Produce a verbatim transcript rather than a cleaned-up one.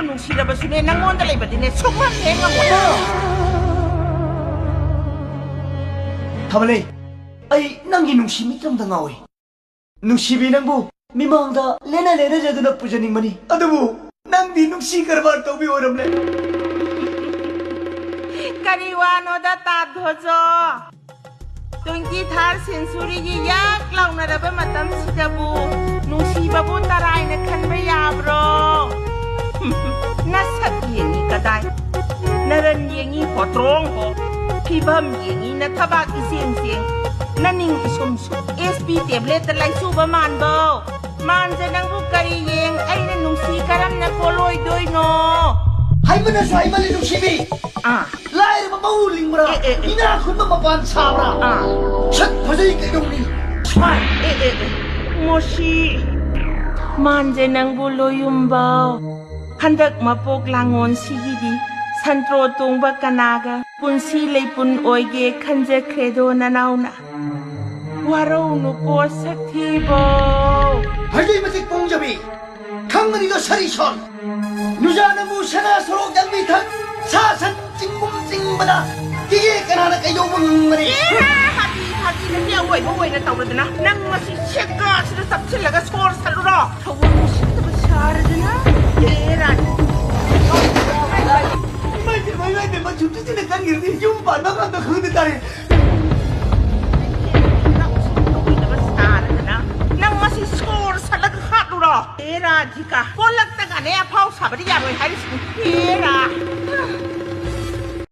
ꯅꯨꯡꯁꯤꯔꯕꯁꯨꯅꯦ, ꯅꯪꯉꯣꯟꯗ ꯂꯩꯕꯗꯤꯅꯦ, ꯁꯨꯛꯉꯝ ꯍꯦꯛ ꯉꯝꯃꯣꯏ꯫ ꯊꯥꯕꯂꯩ, ꯑꯩ ꯅꯪꯒꯤ ꯅꯨꯡꯁꯤ ꯃꯤꯠꯇꯝꯗ ꯉꯥꯎꯏ꯫ ꯅꯨꯡꯁꯤꯕꯤ, ꯅꯪꯕꯨ ꯃꯤꯃꯥꯡꯗ ꯂꯦꯟꯅ ꯂꯦꯟꯅꯖꯗꯨꯅ ꯄꯨꯖꯅꯤꯡꯕꯅꯤ, ꯑꯗꯨꯕꯨ ꯅꯪꯗꯤ ꯅꯨꯡꯁꯤ ꯀꯔꯕꯥꯔ ꯇꯧꯕꯤ ꯑꯣꯏꯔꯝꯂꯦ꯫ ꯀꯔꯤ ꯋꯥꯅꯣꯗ, ꯇꯥ ꯙꯣꯖꯣ? ꯇ꯭ꯋꯦꯟꯇꯤ ꯊꯥꯔꯠ ꯁꯦꯟꯆꯨꯔꯤꯒꯤ ꯌꯥꯛ ꯂꯥꯎꯅꯔꯕ ꯃꯇꯝꯁꯤꯗꯕꯨ ꯅꯨꯡꯁꯤꯕꯕꯨ ꯇꯔꯥꯏꯅ ꯈꯟꯕ ꯌꯥꯕ꯭ꯔꯣ? ꯅꯁꯛ ꯌꯦꯡꯉꯤ ꯀꯗꯥꯏ, ꯅꯔꯟ ꯌꯦꯡꯉꯤ ꯍꯣꯇ꯭ꯔꯣꯡ ꯍꯣ, ꯐꯤꯕꯝ ꯌꯦꯡꯉꯤ ꯅꯊꯕꯥꯛ ꯏꯆꯦꯡ ꯆꯦꯡ, ꯅꯅꯤꯡ ꯏꯁꯨꯝ ꯁꯨꯝ, ꯑꯦꯁ ꯄꯤ ꯇꯦꯕ꯭ꯂꯦꯠꯇ ꯂꯥꯏꯆꯨꯕ ꯃꯥꯟꯕꯧ꯫ ꯃꯥꯟꯖ ꯅꯪꯕꯨ ꯀꯔꯤ ꯌꯦꯡ ꯑꯩꯅ ꯅꯨꯡꯁꯤ ꯀꯔꯝꯅ ꯀꯣꯜꯂꯣꯏꯗꯣꯏꯅꯣ? ꯍꯥꯏꯃꯟꯅꯁꯨ ꯍꯥꯏꯃꯜꯂꯤ ꯅꯨꯡꯁꯤꯕꯤ꯫ ꯑꯥ꯫ ꯂꯥꯏꯔꯕ ꯃꯧ ꯂꯤꯡꯕ꯭ꯔꯥ? ꯑꯦ, ꯑꯦ, ꯑꯦ꯫ ꯏꯅꯥꯛ ꯈꯨꯟꯕ ꯃꯄꯥꯟ ꯁꯥꯕ꯭ꯔꯥ? ꯑꯥ꯫ ꯁꯛ ꯐꯖꯩ ꯀꯩꯗꯧꯅꯤ? ꯁ꯭ꯋꯥꯏ꯫ ꯑꯦ, ꯑꯦ, ꯑꯦ꯫ ꯃꯣꯁꯤ꯫ ꯃꯥꯟꯖ ꯅꯪꯕꯨ ꯂꯣꯏꯌꯨꯝꯕꯧ꯫ ꯍꯟꯗꯛ ꯃꯄꯣꯛ ꯂꯥꯡꯉꯣꯟꯁꯤꯒꯤꯗꯤ ꯁꯟꯇ꯭ꯔꯣ ꯇꯣꯡꯕ ꯀꯅꯥꯒ ꯄꯨꯟꯁꯤ ꯂꯩꯄꯨꯟ ꯑꯣꯏꯒꯦ ꯈꯟꯖꯈ꯭ꯔꯦꯗꯣ ꯅꯅꯥꯎꯅ꯫ ꯋꯥꯔꯧꯅꯨꯀꯣ ꯁꯛꯊꯤꯕꯧ꯫ ꯍꯩꯗꯤ ꯃꯇꯤꯛ ꯄꯣꯡꯖꯕꯤ, ꯈꯪꯒꯅꯤꯗꯣ ꯁꯔꯤ ꯁꯣꯟ꯫ ꯅꯨꯖꯥ ꯅꯪꯕꯨ ꯁꯅꯥ ꯁꯣꯔꯣꯛ ꯌꯥꯡꯕꯤ ꯊꯛ, ꯁꯥ ꯁꯟ ꯆꯤꯡꯒꯨꯝ ꯆꯤꯡꯕꯗ ꯀꯤꯒꯦ ꯀꯅꯥꯅ ꯀꯩꯗꯧꯕ ꯉꯝꯒꯅꯤ? ꯑꯦ, ꯍꯥꯕꯤ ꯐꯥꯒꯤ ꯅꯠꯇꯦ, ꯑꯋꯣꯏꯕ ꯑꯣꯏꯅ ꯇꯧꯔꯗꯅ ꯅꯪ ꯃꯁꯤ ꯁꯦꯀꯥꯁꯤꯗ ꯆꯞꯁꯤꯜꯂꯒ ꯁꯣꯔ ꯁꯠꯂꯨꯔꯣ? ꯊꯋꯥꯏ ꯅꯨꯡꯁꯤꯠꯇꯕ ꯁꯥꯔꯗꯅ꯫ ꯑꯦ, ꯔꯥꯅꯤ꯫ ꯏꯃꯥꯏ ꯄꯦꯝꯃ, ꯏꯃꯥꯏ ꯄꯦꯝꯃ, ꯁꯨꯝ ꯆꯨꯁꯤꯟꯅ ꯀꯟꯈ꯭ꯔꯗꯤ ꯌꯨꯝ ꯄꯥꯟꯕ ꯉꯝꯗ ꯈꯪꯗ ꯇꯥꯔꯦ꯫ ꯅꯪ ꯎꯁꯤꯠꯇꯕ ꯁꯥꯔꯗꯅ꯫ ꯅꯪ ꯃꯁꯤ ꯁꯣꯔ ꯁꯠꯂꯒ ꯍꯥꯠꯂꯨꯔꯣ? ꯑꯦ, ꯔꯥꯙꯤꯀꯥ, ꯄꯣꯂꯛꯇꯒꯅꯦ ꯑꯐꯥꯎ ꯁꯥꯕꯗꯤ ꯌꯥꯔꯣꯏ ꯍꯥꯏꯔꯤꯁꯤꯅꯤ꯫ ꯑꯦ, ꯔꯥ꯫